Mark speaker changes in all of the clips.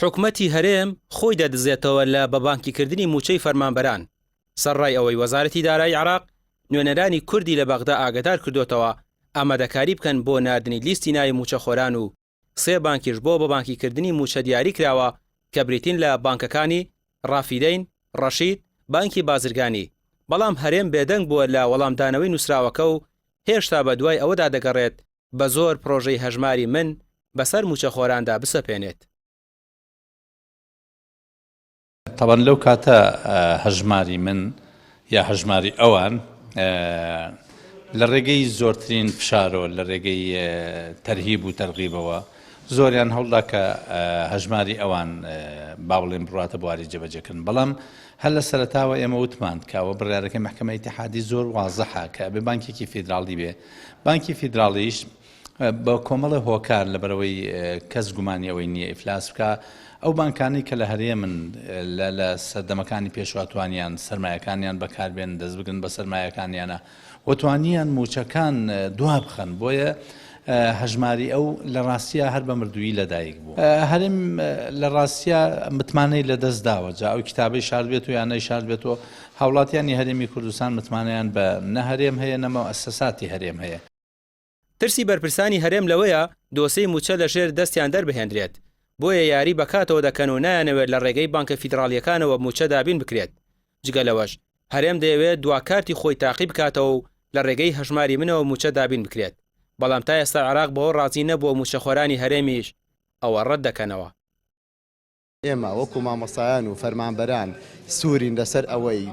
Speaker 1: حکومەتی هەرێم خۆی دەدزێتەوە لە بەبانکیکردنی مووچەی فەرمانبەران، سەرڕای ئەوەی وەزارەتی دارایی عێراق نوێنەرانی کوردی لە بەغدا ئاگەدار کردۆتەوە ئامادەکاری بکەن بۆ ناردنی لیستی ناوی مووچەخۆران و سێ بانکیش بۆ بەبانکیکردنی مووچە دیاری کراوە کە بریتین لە بانکەکانی، ڕافیدەین، ڕەشید، بانکی بازرگانی، بەڵام هەرێم بێدەنگ بووە لە وەڵامدانەوەی نووسراوەکە و هێشتا بەدوای ئەوەدا دەگەڕێت بە زۆر پڕۆژەی هەژماری من بەسەر مووچەخۆراندا بسەپێنێت.
Speaker 2: تەبعەن لەو کاتە هەژماری من یا هەژماری ئەوان لە ڕێگەی زۆرترین فشارەوە لە ڕێگەی تەرهیب و تەرغیبەوە زۆریان هەوڵدا کە هەژماری ئەوان با بڵێن بڕاتە بواری جێبەجێکردن بەڵام هەر لە سەرەتاوە ئێمە وتمان کە ئەوە بڕیارەکەی مەحکەمە ئیتیحادی زۆر وازحە کە ئەبێ بانکێکی فیدراڵی بێ بانکی فیدراڵیش بە کۆمەڵێ هۆکار لەبەرئەوەی کەس گومانی ئەوەی نییە ئیفلاس بکا، ئەو بانکانەی کە لە هەرێمن لە لە سەردەمەکانی پێشوە توانیان سەرمایەکانیان بەکار بێنن دەست بگرن بە سەرمایەکانیانە و توانیان مووچەکان دوا بخەن بۆیە هەژماری ئەو لە ڕاستیا هەر بە مردوویی لەدایک بوو. هەرێم لە ڕاستیا متمانەی لەدەست داوە جا ئەو کیتابەی شاردبێتەوە یان نەیشاردبێتەوە هاوڵاتیانی هەرێمی کوردستان متمانەیان بە نە هەرێم هەیە نە موئەسەساتی هەرێم هەیە.
Speaker 1: ترسی بەرپرسانی هەرێم لەوەیە دۆسێی مووچە لە ژێر دەستیان دەربهێندرێت، بۆیە یاری بە کاتەوە دەکەن و نایانەوێت لە ڕێگەی بانکە فیدراڵییەکانەوە مووچە دابین بکرێت، جگە لەوەش هەرێم دەیەوێت دوا کارتی خۆی تاقی بکاتەوە و لە ڕێگەی هەژماری منەوە مووچە دابین بکرێت، بەڵام تا ئێستا عێراق بەوە ڕازی نەبووە و مووچەخۆرانی هەرێمیش ئەوە ڕەت دەکەنەوە.
Speaker 3: ئێمە وەکو مامۆستایان و فەرمانبەران سوورین لەسەر ئەوەی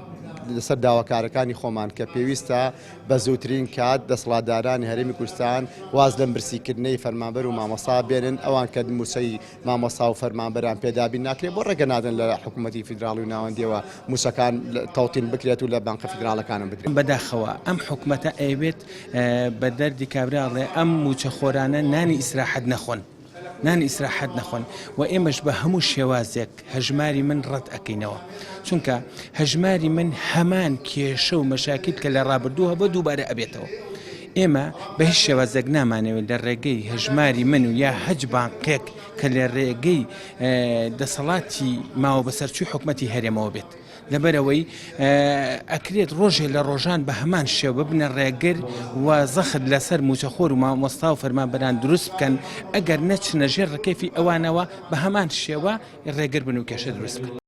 Speaker 3: لەسەر داواکارەکانی خۆمان کە پێویستە بە زووترین کات دەسەڵاتدارانی هەرێمی کوردستان واز لەم برسیکردنەی فەرمانبەر و مامۆستا بێنن، ئەوان کە مووچەی مامۆستا و فەرمانبەران پێ دابین ناکرێت بۆ ڕێگە نادەن لە حکوومەتی فیدراڵی و ناوەندیەوە مووچەکان تەوتین بکرێت و لە بانقە فیدراڵەکانم بدرێت.
Speaker 4: بەداخەوە ئەم حکومەتە ئەیەوێت بە دەردی کابرا ئەڵێ ئەم مووچەخۆرانە نانی ئیسراحەت نەخۆن. نانی ئیسراحەت نەخۆن و ئێمەش بە هەموو شێوازێک هەژماری من ڕەت ئەکەینەوە چونکە هەژماری من هەمان کێشە و مەشاکیل کە لە ڕابردوو هەبووە دووبارە ئەبێتەوە ئێمە بە هیچ شێوازێک نامانەوێت لە ڕێگەی هەژماری من و یا هەج بانقێک کە لە ڕێگەی دەسەڵاتی ماوە بەسەرچووی حکومەتی هەرێمەوە بێت. لەبەرئەوەی ئەکرێت ڕۆژێ لە ڕۆژان بە هەمان شێوە ببنە ڕێگر و زەخت لەسەر مووچەخۆر و مامۆستا و فەرمانبەران دروست بکەن، ئەگەر نەچنە ژێر ڕکێفی ئەوانەوە بە هەمان شێوە ڕێگر بن و کێشە دروست بکەن.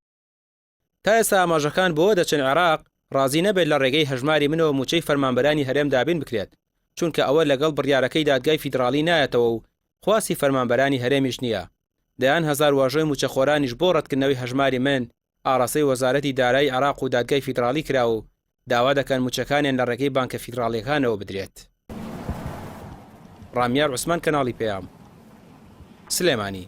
Speaker 1: تا ئێستا ئاماژەکان بەوە دەچن عێراق ڕازی نەبێت لە ڕێگەی هەژماری منەوە مووچەی فەرمانبەرانی هەرێم دابین بکرێت، چونکە ئەوە لەگەڵ بڕیارەکەی دادگای فیدڕاڵی نایەتەوە و خواستی فەرمانبەرانی هەرێمیش نییە. دەیان هەزار واژۆی مووچەخۆرانیش بۆ ڕەتکردنەوەی هەژماری من ئاڕاستەی وەزارەتی دارایی عێراق و دادگای فیدڕاڵی کرا و داوا دەکەن مووچەکانیان لە ڕێگەی بانکە فیدڕاڵییەکانەوە بدرێت. ڕامیار عوسمان کەناڵی پەیام، سلێمانی.